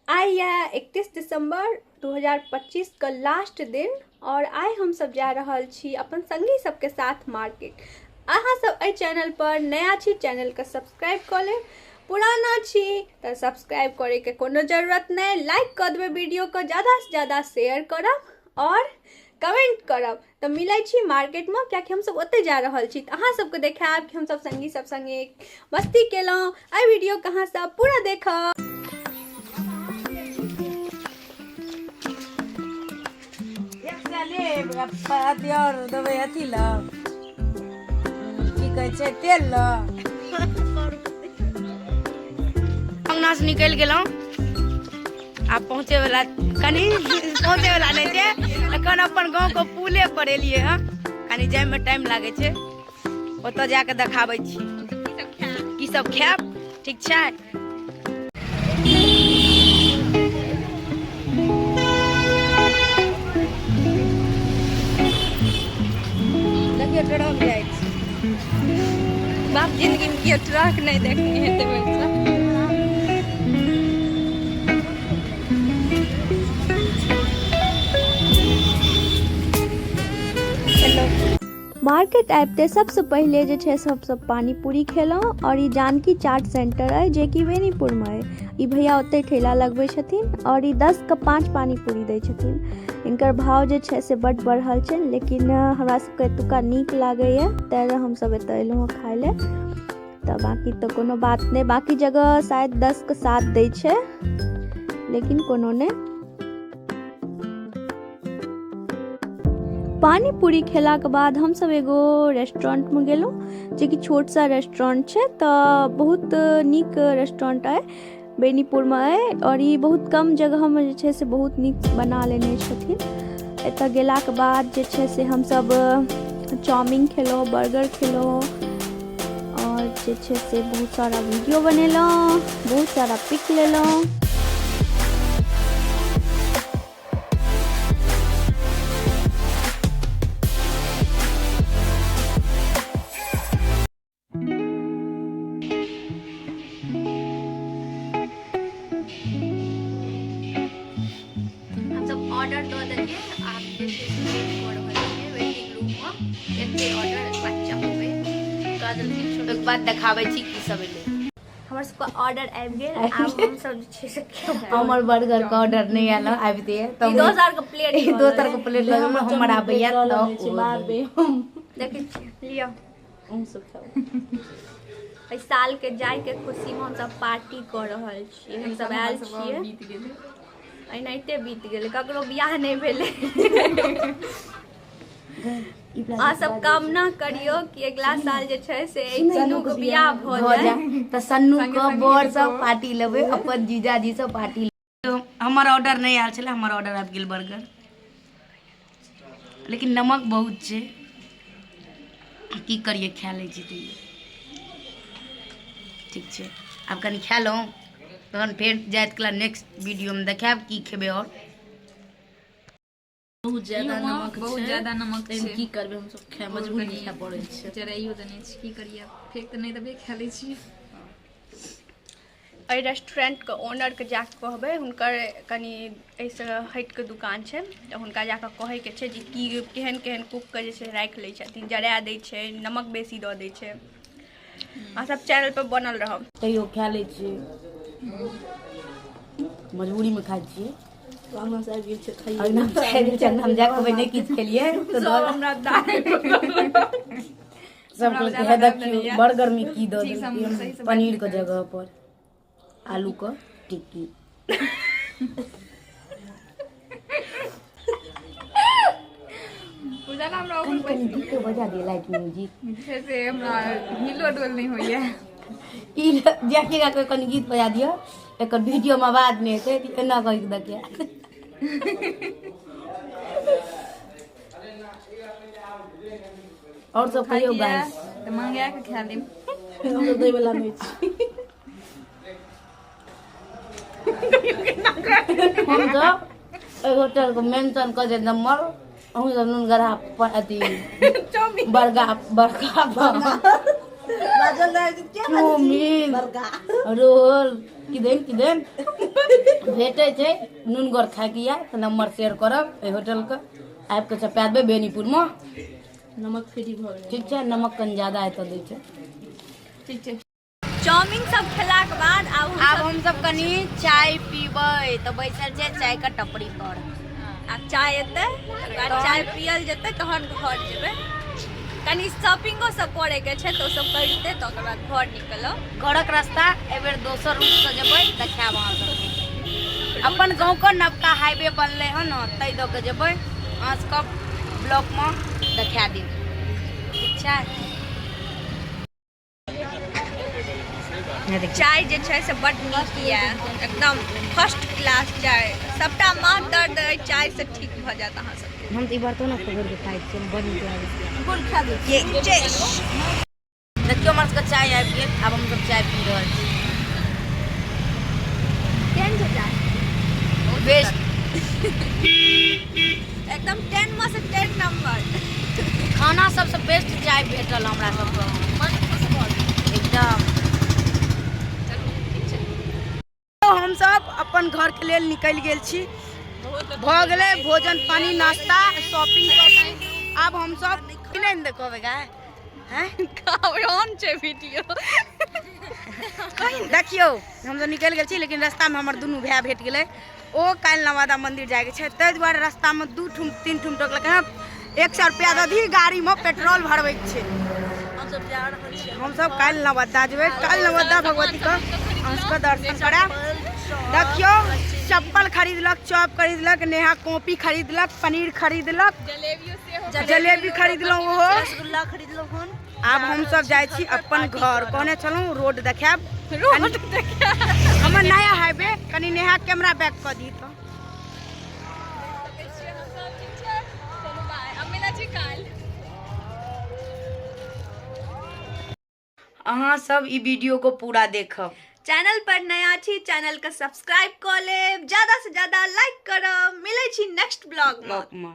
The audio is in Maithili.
आइ यऽ 31 दिसम्बर 2025 के लास्ट दिन और आइ हमसब जा रहल छी अपन संगी सबके साथ मार्केट। अहाँ सब एहि चैनल पर नया छी चैनल के सब्सक्राइब कऽ लेब, पुराना छी तऽ सब्सक्राइब करैके कोनो जरूरत नहि, लाइक कऽ देबै वीडियो के, ज़्यादा से ज़्यादा शेयर करब और कमेंट करब। तऽ मिलै छी मार्केटमे कियाकि हमसब ओतहि जा रहल छी तऽ अहाँ सबके देखायब कि हमसब संगी सब संगे मस्ती केलहुँ। एहि वीडियोके अहाँ सब पूरा देखब। लेब अथी आओर देबै अथी लए की कहै छै तेल लए। अंगना से निकलि गेलहुँ, आब पहुँचे वाला कनी पहुँचे वाला नहि छै। एखन अपन गाँव के पुले पर एलियै हँ, कनी जाइमे टाइम लागै छै। ओतऽ जाके देखाबै छी की सब खायब। ठीक छै। देखियौ ट्रक जाइ छै। बाप जिंदगी में केओ ट्रक नहि देखने हेतै वैसा। मार्केट आबिते सबसँ पहिले जे छै से हमसब पानी पूरी खेलहुँ और ई जानकी चाट सेंटर अइ जेकि बेनीपुरमे अइ। ई भैया ओतहि ठेला लगबै छथिन और ई 10 के 5 पानी पूरी दै छथिन। इनकर भाव जे छै से बड्ड बढ़ल छै, लेकिन हमरा सबके एतुका नीक लागैए तैं हमसब एतऽ एलहुँ हँ खाय लए। तऽ बाकी तऽ कोनो बात नहि, बाकी जगह शायद 10 के 7 दै छै, लेकिन कोनो नहि। पानी पूरी खेलाके बाद हमसब एगो रेस्टोरेंटमे गेलहुँ जेकि छोट सा रेस्टोरेंट छै, तऽ बहुत नीक रेस्टोरेंट अइ, बेनीपुरमे अइ और ई बहुत कम जगहमे जे छै से बहुत नीक बना लेने छथिन। एतऽ गेलाके बाद जे छै से हमसब चाउमिन खेलहुँ, बर्गर खेलहुँ और जे छै से बहुत सारा वीडियो बनेलहुँ, बहुत सारा पिक लेलहुँ। हमसब ऑर्डर दऽ देलियै, आब जे छै से वेट कऽ रहल छियै वेटिंग रूममे। एते ऑर्डर बच्चा होबै ओहिके बाद देखाबै छी की सब एलै। हमर सबके ऑर्डर आबि गेल, आब हमसब जे छै से खेबै। हमर बर्गर के ऑर्डर नहि आयल, आबिते तऽ ई दोसर के प्लेट, ई दोसर के प्लेट लऽ लेबै, हमर आबैया तऽ मारबै। देखै छियै, लिअ एहि साल के जाय के खुशी में हमसब पार्टी कऽ रहल छियै। हमसब आयल छियै, एनाहिते बीत गेलै, ककरो बियाह नहि भेलै। अहाँ सब कामना करियौ कि अगिला साल जे छै से एहि तीनू के बियाह भऽ जाय तऽ सन्नू के बर सब पार्टी लेबै, अपन जीजाजी सब पार्टी। हमर ऑर्डर नहि आयल छलै, हमर ऑर्डर आबि गेल बर्गर, लेकिन नमक बहुत छै, की करियै, खा लै छी तैयो ठीक छै। आब कनि खा लहुँ, तहन फेर जाइत कला नेक्स्ट वीडियोमे देखायब की खेबै। आओर बहुत ज्यादा नमक, बहुत ज्यादा नमक छै, छै। की करबै, हमसब खाय मजबूरी में खाय पड़ै छै। जराइयो देने छी, की करियै, फेक तऽ नहि देबै, खा लै छियै। एहि रेस्टोरेंटके ओनरके जाकऽ कहबै, हुनकर कनि एहिसँ हटिके दुकान छै, तऽ हुनका जाकऽ कहैके छै जे की केहन केहन कुकके जे छै राखि लै छथिन, जरा दै छै, नमक बेसी दऽ दै छै। अहाँ सब चैनल पर बनल रहब। तैयो खा लै छियै, मजबूरीमे खाइ छियै। अंगना से आबि गेल छै खाइए, अंगना से आबि गेल छै। अंगना मे जाके नहि किछु खेलियै तऽ सब हमरा दाइ सब कहलकै हे देखियौ बर्गर में की दऽ देलकै, पनीर के जगह पर आलू के टिक्की। बुझल हमरा कनि कनि गीतो बजा दिअ, लाइट म्यूजिक जे से हमरा हिलो डोल नहि होइए। ई जैकी का कनि गीत बजा दिअ, एकर वीडियो में आवाज नहि हेतै, एना कहि के देखिए। और सब कहियौ गाइस। तऽ मंगा के खा लेब, हम तऽ दै वाला नहि छी। हम सब एहि होटल के मेंशन कऽ देब नंबर, अहूँ सब नून गढ़ा अथी बड़का बड़का बाजल रहै छै, क्या बाजै छी? चाउमीन बड़का रोल किदैन किदैन भेटै छै नूनगर खायके यऽ तऽ नंबर शेयर करब एहि होटलके, आबि कऽ चपा देबै बेनीपुरमे। नमक फ्री भऽ गेलै। ठीक छै, नमक कनि ज्यादा एतऽ दै छै। ठीक छै। चाउमिन सब खेलाके बाद आब आब हमसब कनि चाय पीबै, तऽ बैसल छै चाय के टपरी पर। आब चाय एतै, तकर बाद चाय पियल जेतै, तहन घर जेबै। कनि शॉपिंगो सब करैके छै तऽ ओ सब करिते तऽ ओकर बाद घर निकलब। घरक रास्ता एहिबेर दोसर रूटसँ जेबै, देखायब अहाँ सबके। अपन गाँवके नवका हाईवे बनलै हन ने, ताहि दऽ कऽ जेबै। अहाँ सबके ब्लॉकमे देखा देब। ठीक छै। चाय जे छै से बड नीक यऽ, एकदम फर्स्ट क्लास चाय। सबटा माथ दर्द अइ चाय से ठीक भऽ जायत अहाँ सबके। हम तऽ ई बर्तनो पकड़ि कऽ खाइ छियै, बड़ नीक लागै छै। ये देखियौ, हमर सबके चाय आबि गेल। आब हमसब चाय पी रहल छी। केहन छै चाय? बेस्ट। एकदम 10 में से 10 नंबर। खाना सबसँ बेस्ट चाय भेटल हमरा सबके। मन खुश भऽ गेल। एकदम। चलू, ठीक छै। हमसब अपन घरके लेल निकलि गेल छी। भऽ गेलै भोजन पानी, नाश्ता, शॉपिंग तॉपिंग। आब हमसब नहि ने देखबै गाय हैं। ऑन छै वीडियो। देखियौ, हमसब निकलि गेल छी, लेकिन रास्तामे हमर दुनू भाय भेट गेलै। ओ काल्हि नवादा मंदिर जायके छै, ताहि दुआरे रास्तामे 2 ठुम 3 ठुम टोकलकै हँ, 100 रुपया दऽ दही, गाड़ीमे पेट्रोल भरबैके छै। हमसब जा रहल छी। हमसब काल्हि नवादा जेबै। काल्हि नवादा भगवतीके अहाँ सबके दर्शन करायब। देखियौ, चप्पल खरीदलक, चॉप खरीदलक, नेहा कॉपी खरीदलक, पनीर खरीदलक, जलेबी खरीदलहुँ ओहो। रसगुल्ला खरीदलहुँ हन। आब हमसब जाइ छी अपन घर। कहने छलहुँ रोड देखायब, रोड देखायब। हमर नया हाईवे। कनि नेहा कैमरा बैक कऽ दी तऽ। ठीक छै, चलू बाय, अब मिलै छी काल्हि। अहाँ सब ई वीडियो को पूरा देखब। चैनल पर नया छी, चैनल के सब्सक्राइब कऽ लेब, ज्यादा से ज्यादा लाइक करब। मिलै छी नेक्स्ट ब्लॉग में। ब्लॉग में।